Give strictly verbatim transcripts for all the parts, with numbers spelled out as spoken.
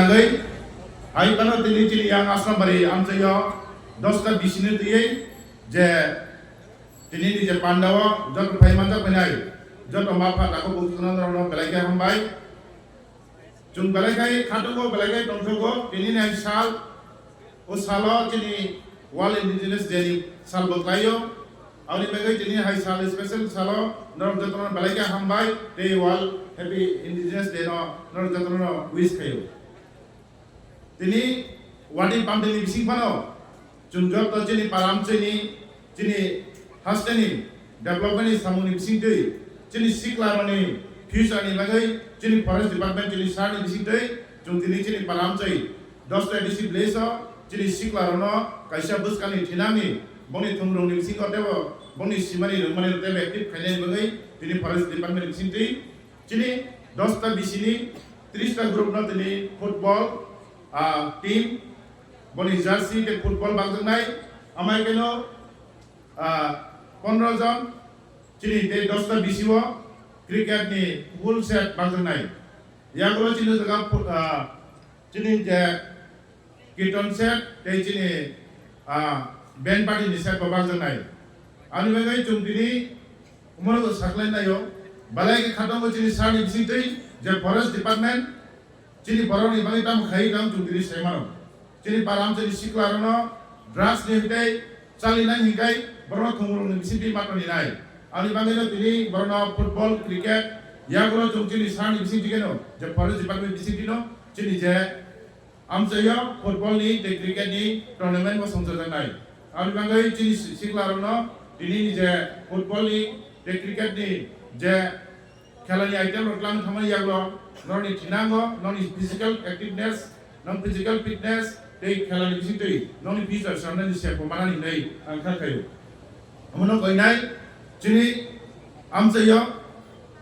Hai, hai phano tini chini yang Asrambari amchaio dosta bisini twiwi je tini ni je pandao joto phai manjak phainai joto ma pha takhuk bukhuk no belai khe hambai. Chwng belai khai khatungo, belai khai tongthogo, tini ni sal, o salo chini World Indigenous Day ni sal bo khlaio. Aboni bagwi tini hai sal special salo norok jotono belai khe hambai tei World Happy Indigenous Day no norok jotono wish khaio. Tini wadi pamdini bising phano chwng joto chini param chini, chini hasteni development ni samung ni bisingtwi, chini sikla rokni future ni bagwi chini forest department chini sir ni bisingtwi chwng tini chini param chai dosta A D C village o chini sikla rokno kaisa bwskangni thinangni bongni thumrungni bisingo teibo bongni simani rwngmani teibo active khainani bagwi tini forest department ni bisingtwi chini dosta bisini trista group no tini football, ah, team, boni jersey tei football bagjaknai, amai keno, ah, pondro jon chini tei dosta bisio cricket ni full set bagjaknai. Yagulo chini jaga fut-, ah, chini je Kirtan set tei chini, ah, band party ni set bo bagjaknai. Ani bagwi chwng tini umorok saklai naio, belai khe khatongo chini sir ni bisingtwi je forest department chini borokni bagwi tamo khai tong chwng tini sai mano. Chini param chini sikla rokno drugs ni hitai chali nai hikai borokno thumrung ni bisingtwi matoni nai. Ani bagwi no tini borokno football, cricket, yagulo chwng chini sir ni bisingtwi keno je forest department bisingtwi no chini je amchaio football ni tei cricket ni tournament bo songchajaknai. Aboni bagwi chini si-, sikla rokno tini ni je football ni tei cricket ni je khela ni item rok twlang thangmani yagulo norokni thinango, norokni physical activeness, norokni physical fitness tei khela ni bisingtwi norokni future samnani sep bo manani hinwi ang kha khaio. Omono koinai chini amchaio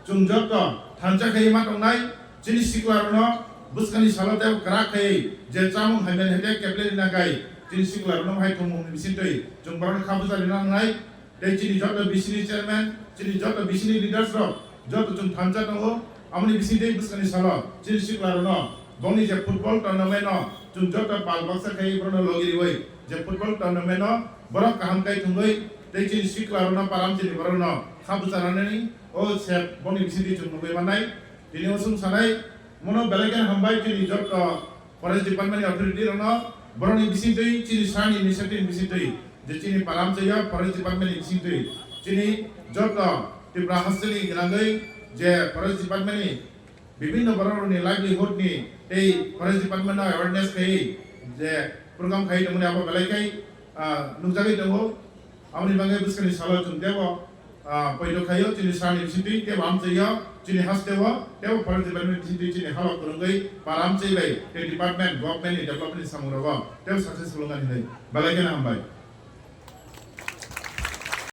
chwng joto thansa khai ma tongnai, chini sikla rokno bwskangni salo tei kwrak khai je chamung hai mani hai keple rina kai chini sikla rokno hai thwngmung ni bisingtwi chwng borokno kha bwsa rina nangnai. Tei chini joto bisini chairman, chini joto bisini leaders rok joto chwng thansa tongo. Amoni bisingtwi bwskangni salo chini sikla rokno bongni je football tournament no chwng joto pal baksa khai borokno logi riwi je football tournament no borok kaham kai thwngwi tei chini sikla rokno param chini borokno kha bwsa ranani o sep bongni bisingtwi chwng nugwi mannai. Tini o chwng sanai mono belai khe hambai chini joto forest department ni authority rokno borokni bisingtwi chini sani initiative bisingtwi je chini param chaya forest department ni bisingtwi chini joto Tripura hasteni gwnangwi je forest department ni bibinno borok rokni livelihood ni tei forest department no awareness khai je program khai tongmani abo belai khai, ah, nukjagwi tongo. Aboni bagwi bwskangni salo chwng tebo, ah, poito khaio chini sani bisingtwi tebo amchaio chini hasteo tebo forest department bisingtwi chini halok kwrwngwi para amchai bai tei department government ni development ni samung rogo tebo successful wngmani hinwi belai kheno hambai.